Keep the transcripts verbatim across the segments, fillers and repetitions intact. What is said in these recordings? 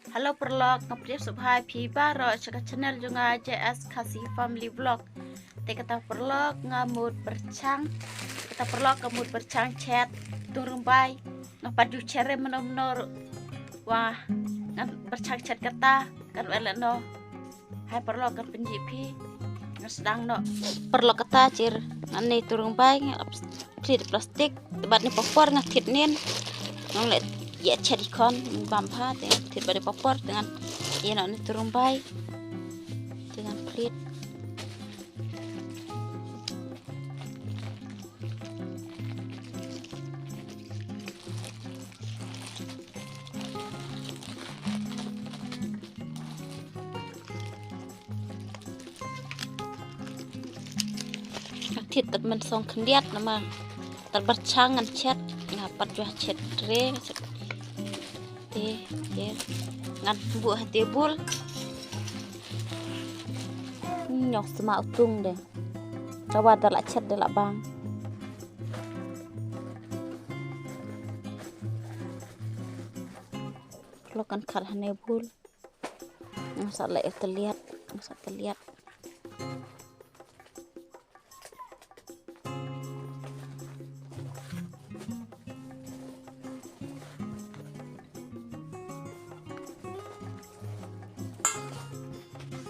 Hello paralok, nga pdiang sngewbha ïa phi baroh sha ka channel jong nga, J S Khasi Family Vlog. Te kata paralok nga mut pyrshang, kata paralok nga mut pyrshang chet tung rymbai. Nga pat ju chet re mynno mynno ruh. Wah, ngan pyrshang chet kata, kan wan lano. Hai paralok, kan pynjih phi. Nga sdang noh. Paralok, kata chir ngan ne tung rymbai, nga ap plit plastik, te bad ne papor nga thied nin. Ngan leh ïa chet ïa khun bam bha, te thied bad ne papor, te ngan ïa noh ne tung rymbai. Te ngan plit. Nga thied tad mynsong khyndiat namar tad pyrshang ngan chet, nga pat ju chet re. Te, te ngan buh ha tebul. Nyok sma utung de. Tawa da la chet da la bang. Lo kan khat hane bul. Nga sa leh tylliat, nga sa tylliat.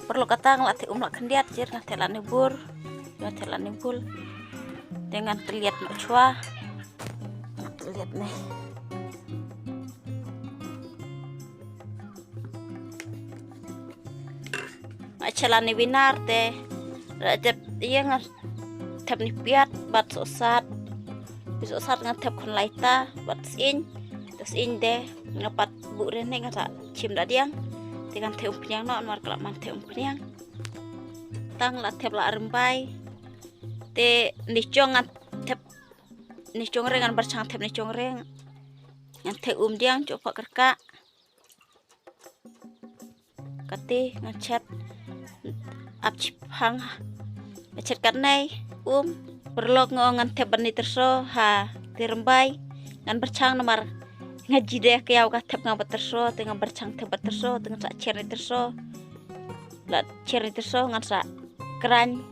Paralok, kata nga la thied um la khyndiat, chir nga thied la ne bul, nga thied la ne bul. Te ngan tylliat noh shuwa. Ngan tylliat ne. Nga chet la ne winar te, ra jep ïa nga thep ne piat bad sohsat. Pi sohsat nga thep khun laita bad sying. Te sying de nga pat buh re ne, nga sa shim da diang. Te ngan thep umphniang noh, namar ka la man thep umphniang. Tang la thep la rymbai. Te ne jong ngan thep, ne jong re ngan pyrshang thep ne jong re. Ngan thep um diang jong pha kyrka. Kate ngan chet ap chiphang. Ngan chet katne um. Paralok, nga ong ngan thep bad ne tyrso ha te rymbai. Ngan pyrshang namar nga ji de ka ïaw ka thep nga bad tyrso, te ngan pyrshang thep bad tyrso, te ngan sa chet ne tyrso. La chet ne tyrso ngan sa kren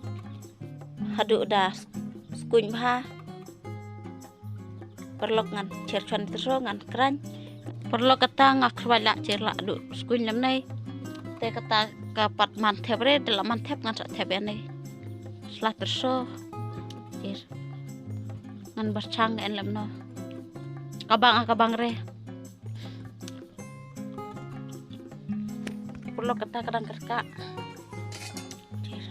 haduh da skuin bha. Paralok, ngan chet shuwa ne tyrso ngan kren. Paralok, kata nga khrwai la chet la duh skuin lem ne. Te kata ka pat man thep re, da la man thep ngan sa thep ïa ne. Sla tyrso. Chet. Ngan pyrshang en lem no. Ka bang, ka bang re. Paralok, kata ka dang kyrka. Chet.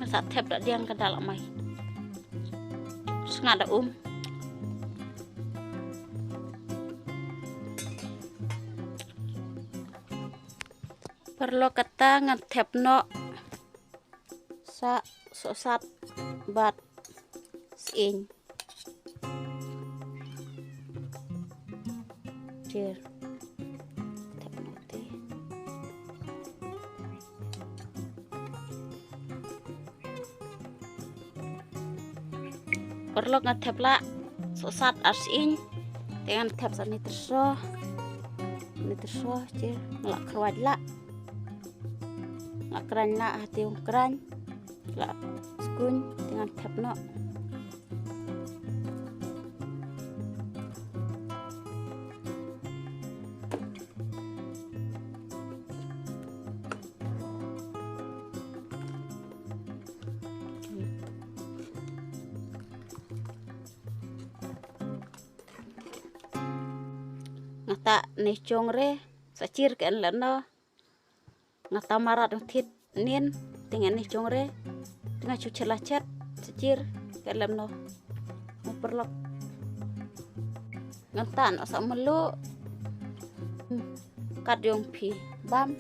Nga sa thep da diang ka da la mai. Snga da um. Paralok, kata ngan thep noh sa sohsat bad sying. Chet. Thep noh te. Paralok, nga thep la sohsat ar sying. Te ngan thep sa ne tyrso. Ne tyrso, chet. Nga la khrwai la. Nga kren la ha te ong kren. La skuin, te ngan thep noh. Nga ta ne jong re, sa chet ka en lano. Nga ta marat nga thied nin, te nga ne jong re, te nga shu chet la chet, sa chet ka lem no. Mo paralok. Nga ta noh sa mluh. Kat jong phi bam.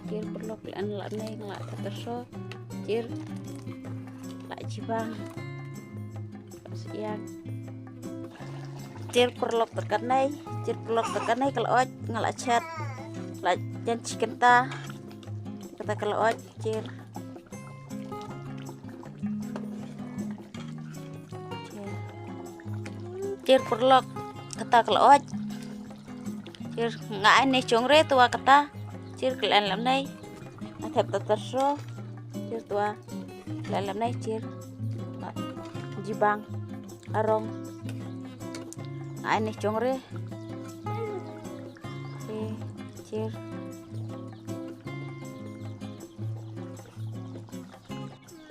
Chet paralok, lane lane nga la tyrso. Jir. La jibang. Siang. Jir paralok, tang katne, jir paralok, tang katne ka la oit, nga la chet. La jan chi kynta. Kata ka la oit, jir. Jir. Jir paralok, kata ka la oit. Jir, nga ai ne jong re twa kata. Jir, ka la en lam nei. Nga thep ta ter so. Jir, twa. Ka la en lam nei, jir. Jibang. Arong. Nga ai ne jong re. Jir.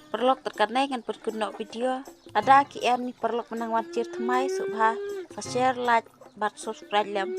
Paralok, tang katne ngan pynkut noh video. Lada ki em ni paralok mynta wan jir thymmai, sngewbha sa share, like bad subscribe lem.